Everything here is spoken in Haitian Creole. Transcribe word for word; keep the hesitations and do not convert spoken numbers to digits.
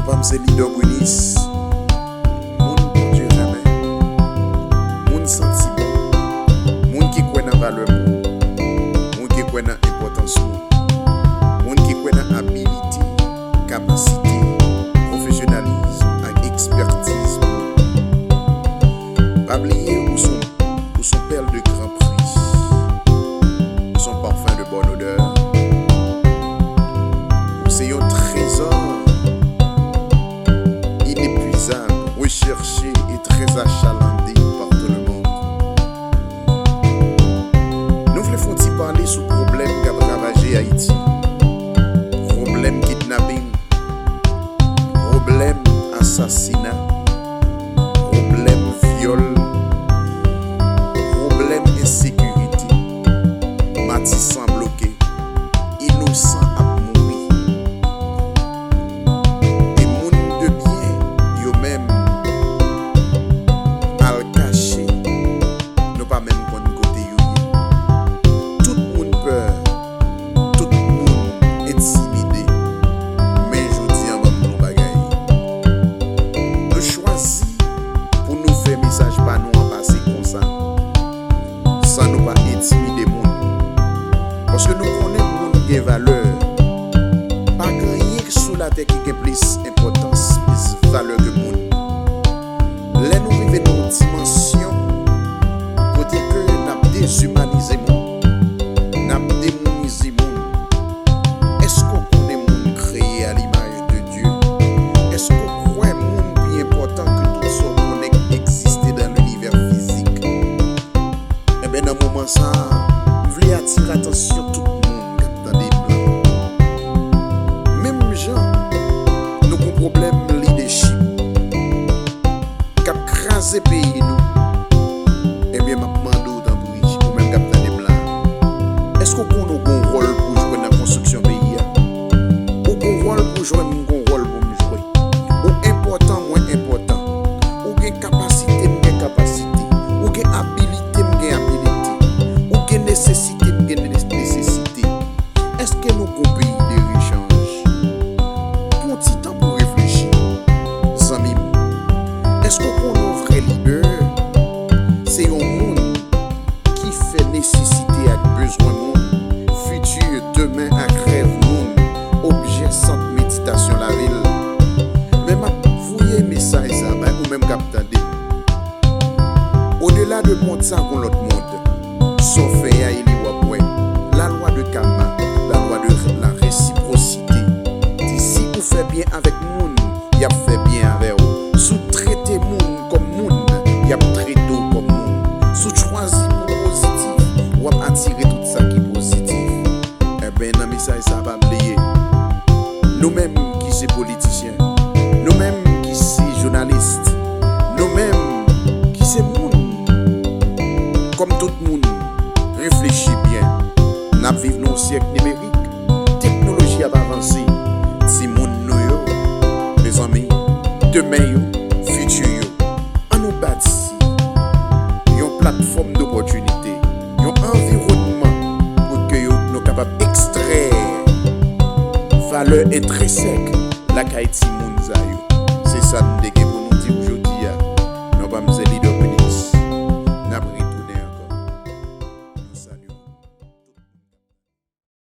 Pa m se Leader Brinis, moun Bondye renmen, moun santi bon, moun ki kwè nan valè moun, moun ki kwè nan enpòtans moun, moun ki kwè nan abilite, kapasite, pwofesyonalizm ak ekspètiz moun. Pa bliye ou se yon, ou se yon pèl de gran pri, ou se yon parfum de bonne odeur, ou se yon trezò inepuizab, rechèche e trè achalande par tout le monde. Nou vle fè yon ti pale sou pwoblèm k ap ravaje Ayiti. Pwoblèm kidnaping, pwoblèm asasina, pwoblèm vyòl, pwoblèm ensekirite. Matisan bloke, inosan ap mouri. E moun de byen yo menm al kache, nou pa menm konn kote yo ye. Tout moun pè, tout moun entimide. Men jodi a, ban m di yon bagay. Nou chwazi pou nou fè mesaj pa nou an pase konsa, san nou pa entimide moun. Paske nou konnen moun gen valè. Pa gen anyen sou latè ki gen plis enpòtans, plis valè ke moun. Lè nou rive nan yon dimansyon kote ke n ap dezimanize moun, n ap demounize moun, èske w konnen moun kreye a limaj de Dye? Èske w kwè moun pi enpòtan ke tout sa w konnen k egziste nan linivè fizik? Enben, nan moman sa a, m vle atire atansyon tout moun k ap tande m la. Menm jan nou gen pwoblèm lidèchip k ap kraze peyi nou, ebyen, m ap mande w, tanpri, ou menm k ap tande m la, èske w konnen w gen yon wòl pou w jwe nan konstriksyon peyi a? Ou gen yon wòl pou w jwe, m gen yon wòl pou m jwe. Ou enpòtan, mwen enpòtan. Ou gen kapasite, m gen kapasite. Ou gen abilite, m gen abilite. Ou gen nesesite, m gen nes-, nesesite. Èske nou gon peyi de rechanj? Pran ti tan pou reflechi, zanmi m. Èske w konnen yon vrè lidè se yon moun ki fè nesesite ak bezwen moun, fiti, demen ak rèv moun, objè sant meditasyon lavi l? Men m ap voye mesaj sa bay ou menm k ap tande. Odela de mond sa, gon lòt mond. Sa w fè a, e li w ap wè. La loi de karma, la loi de la réciprocité, di si ou fè byen avèk moun, y ap fè byen avè w. Si w trete moun kòm moun, y ap trete w kòm moun. Si w chwazi pou w pozitif, w ap atire tout sa ki pozitif. Enben, nan mesaj sa, pa bliye, nou menm ki se politisyen, nou menm ki se jounalis, nou menm ki se moun, kòm tout moun, reflechi byen. N ap viv nan yon syèk nimerik. Teknoloji ap avanse. Timoun nou yo, mezanmi, demen yo, fiti yo. Ann nou bati yon platfòm dopòtinite, yon anviwònman pou ke yo, nou kapab ekstrè valè entrensèk lakay timoun sa yo. Se sa n te gen.